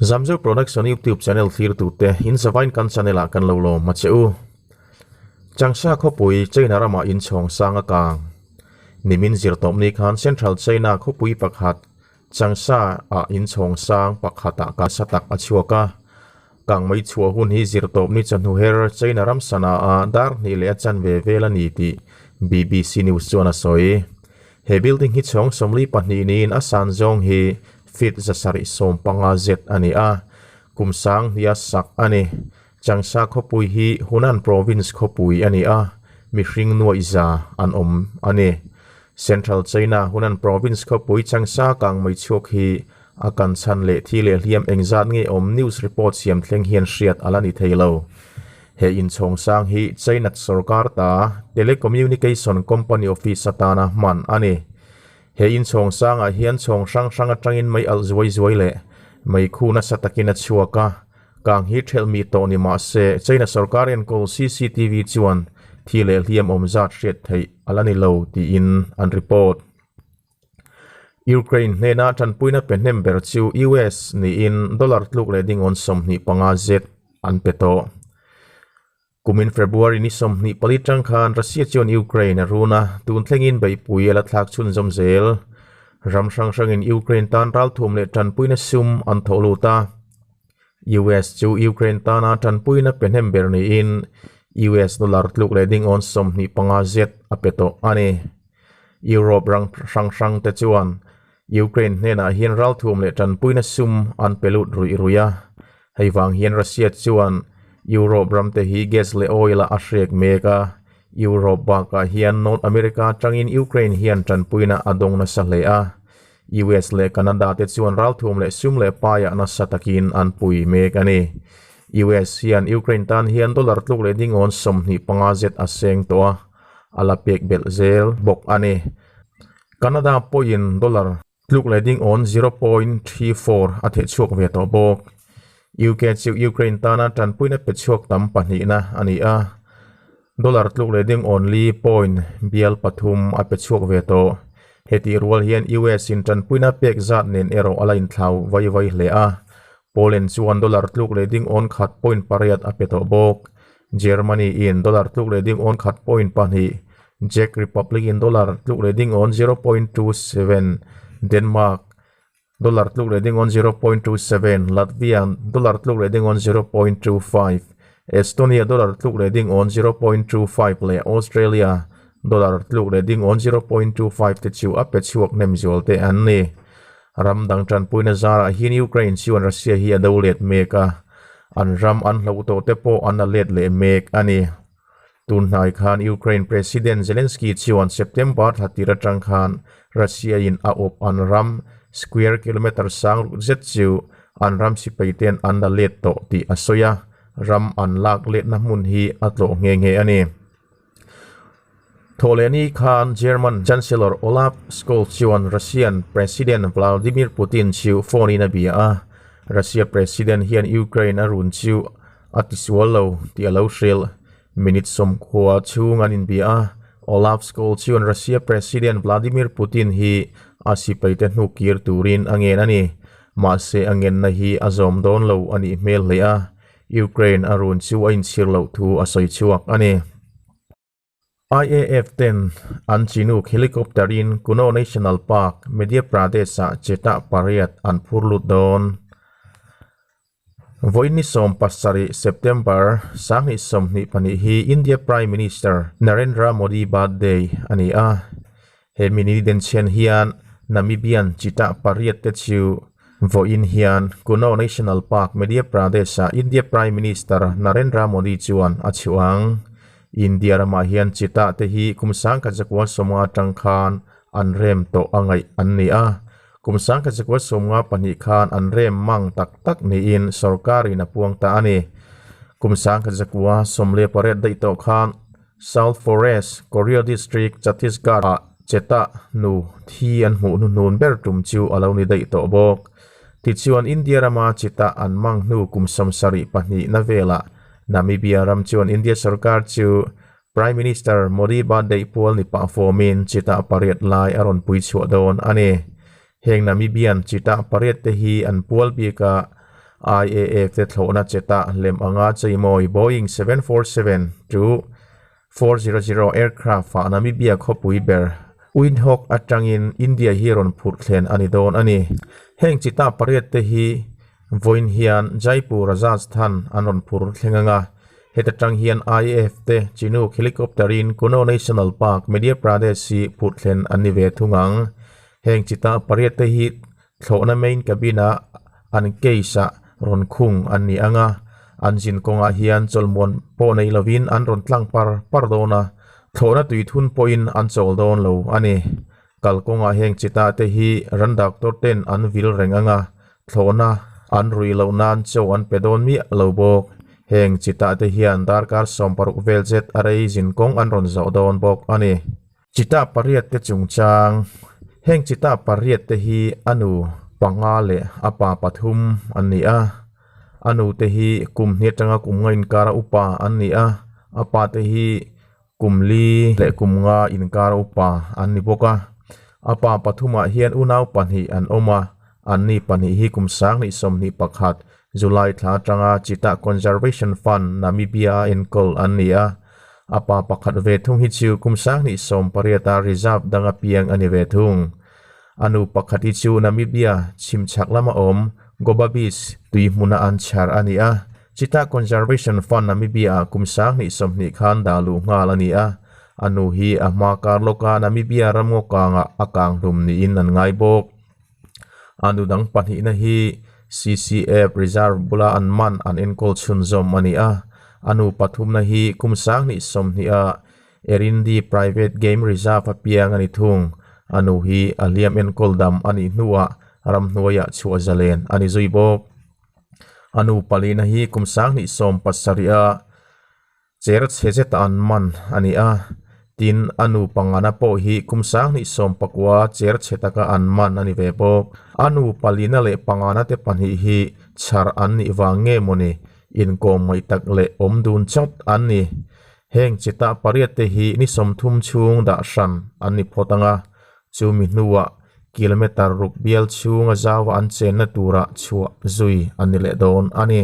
Zamzo Production YouTube channel thlirtute in zavain kan channel ah kan lo lawm a che u. Changsha khawpui China ramah in chhawng sang a kang. Nimin zirtawp ni khan Central China khawpui pakhat Changsha ah in chhawng sang pakhat ah ka sa tak a chhuak a. Kang mai chhuah hun hi zirtawp ni chawhnu her China ram sana ah dar hnih leh a chanve vel a ni tih BBC News chuan a sawi. He building hi chhawng 42 niin a san zawng hi feet 750 zet a ni a, kum sang hnia sak a ni. Changsha khawpui hi Hunan province khawpui a ni a, mihring nuaih za an awm a ni. Central China Hunan province khawpui Changsha kang mai chhuak hi a kan chhan leh thi leh hliam engzat nge awm news report siam thleng hian hriat a la ni thei lo. He inchhawng sang hi China sorkar ta telecommunication company office atana hman a ni. He inchhawng sangah hian chhawng hrang hrang atangin mei alh zuai zuai leh mei khu nasa takin a chhuak a, kang hi thelh mi tawh ni mah se China sorkar enkawl CCTV chuan thi leh hliam awm zat hriat theih a la ni lo tiin an report. Ukraine hnena tanpuina pe hnem ber chu US niin dollar tluk leh dingawn 25 zet an pe tawh. Kumin February ni 24 tang khan Russia chuan Ukraine a run a, tun thlengin beihpui a la thlak chhunzawm zel. Ram hrang hrangin Ukraine tan ralthum leh tanpuina sum an thawh lut a. US chu Ukraine tana tanpuina pe hnem ber niin US dollar tluk leh dingawn 25 zet a pe tawh a ni. Europe ram hrang hrang te chuan Ukraine hnenah hian ralthum leh tanpuina sum an pe lut ruih ruih a. Hei vang hian Russia chuan Europe ram te hi gas leh oil ah a hrek mek a, Europe bakah hian North America atangin Ukraine hian tanpuina a dawng nasa hle a. US leh Canada te chuan ralthum leh sum leh paiah nasa takin an pui mek a ni. US hian Ukraine tan hian dollar tluk leh dingawn 25 zet a seng tawh a, a la pek belh zel bawk a ni. Canada pawhin dollar tluk leh ding awn 0.34 a theh chhuak ve tawh bawk. UK chu Ukraine tana tanpuina pe chhuak tam pahnihna a ni a, dollar tluk leh ding awn li point bial pathum a pe chhuak ve tawh. Hetih rual hian US in tanpuina pek zat nen erawh a la inthlau vai vai hle a, Poland chuan dollar tluk leh ding awn khat point pariat a pe tawh bawk. Germany in dollar tluk leh ding awn khat point pahnih, Czech Republic in dollar tluk leh ding awn 0.27, Denmark dollar tluk leh ding awn 0.27, Latvia dollar tluk leh ding awn 0.25, Estonia dollar tluk leh ding awn 0.25 leh Australia dollar tluk leh ding awn 0.25 te chu a pe chhuak hnem zual te an ni. Ram dang tanpuina zarah hian Ukraine chuan Russia hi a do let mek a, an ram an hloh tawh te pawh an la let leh mek a ni. Tun hnai khan Ukraine President Zelensky chuan September thla tir atang khan Russia in a awp an ram square kilometre sang ruk zet chu an ram sipai ten an la let tawh tih a sawi a, ram an lak letna hmun hi a tlawh nghe nghe a ni. Thawhlehni khan German Chancellor Olaf Scholz chuan Russian President Vladimir Putin chu phone in a bia a, Russia President hian Ukraine a run chu a tisual lo tih a lo hrilh. Minute sawmkhua chhung an inbia a, Olaf Scholz chuan Russia President Vladimir Putin hi a sipaite hnuk kir turin a ngen a ni. Mahse a ngenna hi a zawm dawn lo a nih hmel hle a, Ukraine a run chu a inchhir loh thu a sawi chhuak a ni. IAF ten an Chinook helicopter in Kuno National Park, Madhya Pradesh ah cheta pariat an phur lut dawn. Vawiin ni 17 September 2022 hi India Prime Minister Narendra Modi birthday a ni a. He mini denchhen hian Namibian cheetah pariat te chu vawiin hian Kuno National Park, Madhya Pradesh ah India Prime Minister Narendra Modi chuan a chhuah ang. India ramah hian cheetah te hi kum 1950 atang khan an rem tawh a ngaih an ni a. Kum 1952 khan an rem mang tak tak niin sorkarin a puang ta a ni. Kum 1918 daih tawh khan South Forest, Korea District, Chhattisgarh ah cheetah nu thi an hmuh hnuhnun ber tum chu a lo ni daih tawh bawk. Tichuan India rama cheetah an mang hnu kum 72 na velah Namibia ram chuan India sarkar chu Prime Minister Modi birthday pual ni pah fawmin cheetah pariat lai a rawn pui chhuah dawn a ni. Heng Namibian cheetah pariat te hi an pual bikah. IAF te thlawhna cheta lem anga cheimawi Boeing 747-400 aircraft-ah Namibia khawpui ber Windhoek atangin India hi rawn phurh thlen a ni dawn a ni. Heng chita pariat te hi vawiin hian Jaipur Rajasthan an rawn phur thleng anga heta tang hian IAF te Chinook helicopter in Kuno National Park, Madhya Pradesh hi phurh thlen an ni ve thung ang. Heng chita pariat te hi Thlawhna main cabin-ah an case-ah rawn khung an ni ang a, an zin kawngah hian chawlhmuan pawh nei lovin an rawn tlang par par dawn a, thlawhna tui thun pawhin an chawl dawn lo a ni. Kalkawngah heng chita te hi ran doctor ten an vil reng ang a, thlawhna an ruih loh nan chaw an pe dawn miah lo bawk. Heng chita te hian darkar 60 vel zet a rei zin kawng an rawn zawh dawn bawk a ni. Chita pariat te chungchang, Heng chita pariat te hi a nu panga leh a pa pathum an ni a. A nu te hi kum hnih atanga kum nga inkara upa an ni a, a pa te hi kum li leh kum nga inkara upa an ni bawk a. A pa pathumah hian unau pahnih an awm a, anni pahnih hi kum 2021 July thla atanga Cheetah Conservation Fund, Namibia-a enkawl an ni a. A pa pakhat ve thung hi chu kum 2018-a reserve danga piang a ni ve thung. A nu pakhat hi chu Namibia chhimchhak lama awm Gobabis tui hmuna an chhar a ni a. Cheetah Conservation Fund Namibia-ah kum 2020 khan dah luh nghal a ni a. A nu hi a hma kar lawka Namibia ramngaw kangah a kang hlum niin an ngai bawk. A nu dang pahnihna hi CCF Reserve bula an man an enkawl chhunzawm a ni a. A nu pathumna hi kum 2020 a Erindi Private Game Reserve a piang a ni thung. A nu hi a hliam enkawl dam a nih hnuah ramhnuaiah chhuah zalen a ni zui bawk. A nu palina hi kum 2017 a Cher chhe zeta an man a ni a, tin a nu pangana pawh hi kum 2019 cher chhe taka an man a ni ve bawk. A nu palina leh pangana te pahnih hi chhar an nih vang nge mawni inkawm ngaih tak leh awm dun chawt an ni. Heng chita pariat te hi ni 30 chhung dah hran an ni phawt ang a, chumi hnuah kilometer ruk bial chhunga zauva an chenna turah chhuah zui an ni leh dawn a ni.